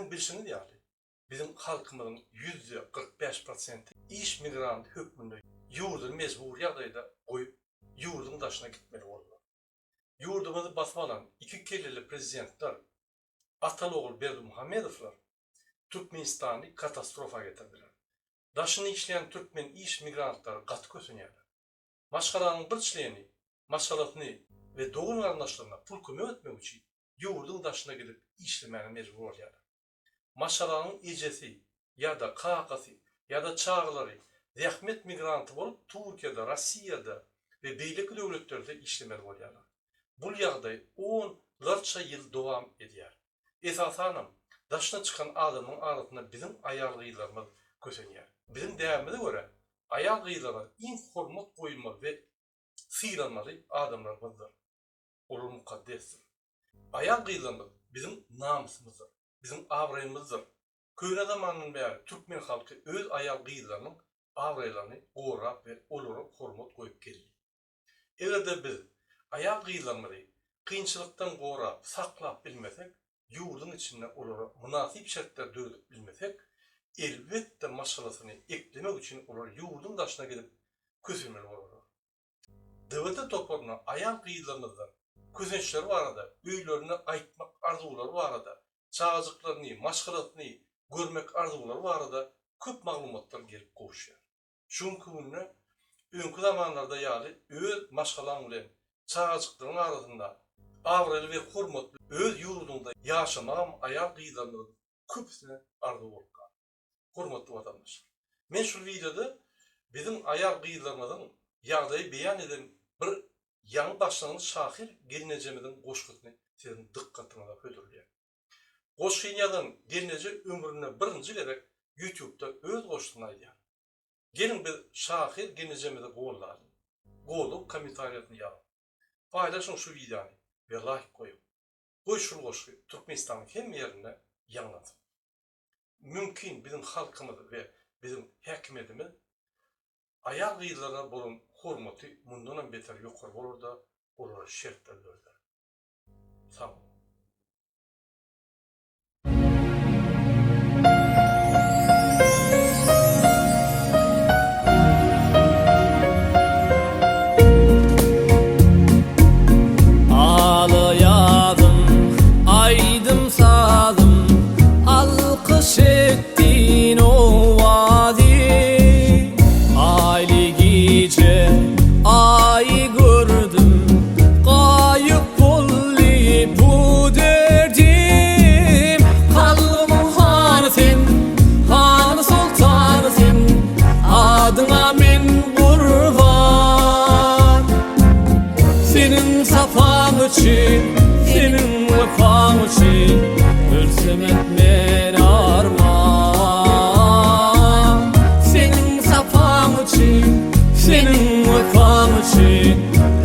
Siziň bilşiňiz ýaly, biziň halkymyzyň 45% prosenti iş migranty hökmünde ýurduny mejbury ýagdaýda goýup, ýurduň daşyna gitmeli boldular. Ýurdumyzy basyp alan iki kelleli prezidentler ataly-ogul Berdimuhamedowlar Türkmenistany katastrofa getirdiler. Daşynda işleýän türkmen iş migrantlary gaty kösenýärler. Maşgalanyň bir çleni maşgalasyny we dogan-garyndaşlaryna pul kömek etmek üçin ýurduň daşyna gidip işlemäge mejbur bolýarlar. Maşgalanyň ejesi ýa-da kakasy ýa-da çagalary zähmet migranty bolup Türkiýede, Rossiýada we beýleki döwletlerde işlemeli bolýarlar. Bul ýagdaý on larça ýyl dowam edýär. Esasanam, daşyna çykan adamyň arasynda biziň aýal-gyzlarymyz kösenýär. Biziň däbimize görä, aýal-gyzlarymyz iň hormat goýulmaly we sylanmaly adamlarymyzdyr. Olar mukaddesdir. Aýal-gyzlarymyz biziň namysymyzdyr, biziň abraýymyzdyr. Köne zamandan bäri türkmen halky öz aýal-gyzlarynyň abraýlaryny gorap we olara hormat goýup geldi. Eger-de biz aýal-gyzlarymyzy kynçylykdan gorap, saklap bilmesek, ýurduň içinde olara mynasyp şertler döredip bilmesek, elbetde maşgalasyny eklemek üçin olar ýurduň daşyna gidip kösenmeli bolarlar. DWT toparyna aýal-gyzlarymyzdan kösençleri barada, öýlerine gaýtmak arzuwlary barada, çagajyklaryny, maşgalasyny görmek arzuwlary barada köp maglumatlar gelip gowuşýar. Şu günki günde öňki zamanlarda ýaly öz maşgalaň bilen çagajyklaryň arasynda abraýly we hormatly öz ýurduňda ýaşamagam aýal-gyzlarymyzyň köpüsine arzuw bolup galdy. Hormatly watandaşlar! Men şul wideoda biziň aýal-gyzlarymyzyň ýagdaýy beýan eden bir ýaňy başlangyç şahyr gelnejemiziň goşgusyny siziň dykgatyňyza hödürleýän. Goşgyny ýazan gelneje ömründe birinji gezek ýutubda öz goşgusyny aýdýar. Geliň biz şahyr gelnejemizi goldalyň. Goldaw kommentariýasyny ýazyň. Paýlaşyň şu wideony we laýk goýuň. Goý şul goşgy Türkmenistanyň hemme ýerinde ýaňlansyn. Mümkin biziň halkymyz we biziň häkimiýetimiz aýal gyzlara bolan hormaty mundanam beter ýokary bolarda olara şertler döreder. Sag boluň. Alaýazym, aýdym-sazym, Alkyş etdin owazy. Aýly gije, Aýy gördüm, Gaýyp boldy bu derdim. Kalbymyň hany sen, hany soltany sen, Adyňa men gurban. Seniň sapaň üçin, seniň wepaň üçin, Ölsem etmen arman. Seniň sapaň üçin, seniň wepaň üçin,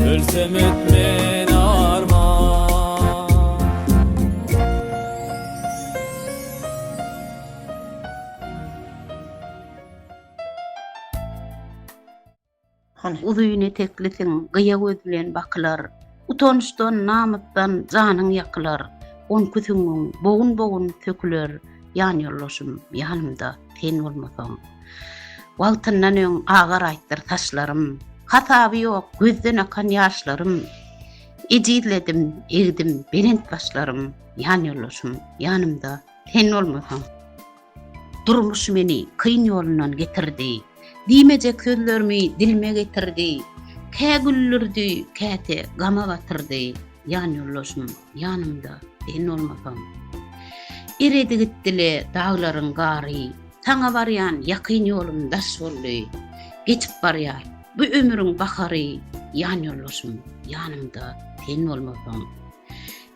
Ölsem etmen arman. Uzyn eteklisiň, gyýa göz bilen bakylar, Utançdan, namysdan janyň ýakylar, Onki süňňüň bogun-bogun söküler, Ýanýoldaşym, ýanymda sen bolmasaň. Wagtyndan öň agaraýypdyr saçlarym, Hasaby ýok gözden akan ýaşlarym, Ejizledim, egdim belent başlarym, Ýanýoldaşym, ýanymda sen bolmasaň. Durmuş meni kyn ýolundan getirdi, Diýmejek sözlerimi dilime getirdi, Kä güldürdi, käte gama batyrdy, Ýanýoldaşym, ýanymda sen bolmasaň. Eredi gitdi-le daglaryň gary, Saňa barýan ýakyn ýolum daş boldy. Geçip barýar bu ömrüň bahary, Ýanýoldaşym, ýanymda sen bolmasaň.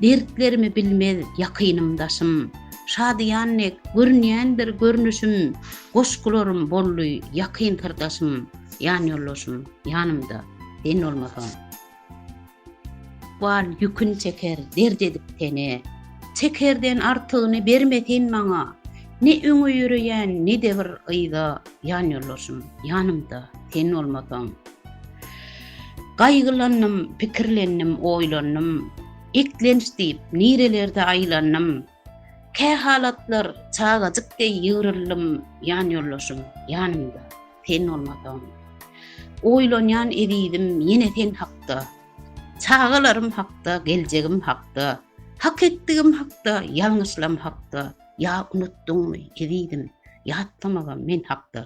Dertlerimi bilmez ýakynym daşym, Şadyýan dek görünýändir görnüşim, Goşgularym boldy ýakyn syrdaşym, Ýanýoldaşym ýanymda sen bolmasaň. Ykbal ýükün çeker dert edip tene, Çekerden artygyny berme sen maňa, Ne öňe ýöreýän ne-de bir yza, Ýanýoldaşym ýanymda sen bolmasaň. Gaýgylandym, pikirlendim, oýlandym, Eklenç diýip, nirelerde aýlandym. Kähalatlar çagajyk deý ýygryldym, Ýanýoldaşym, ýanymda sen bolmasaň. Oýlanýan ezizim ýene sen hakda, Çagalarym hakda, geljegim hakda, Hak etdigim hakda, ýalňyşlam hakda, Ýa unutdyňmy, ezizim, ýatlamagam men hakda.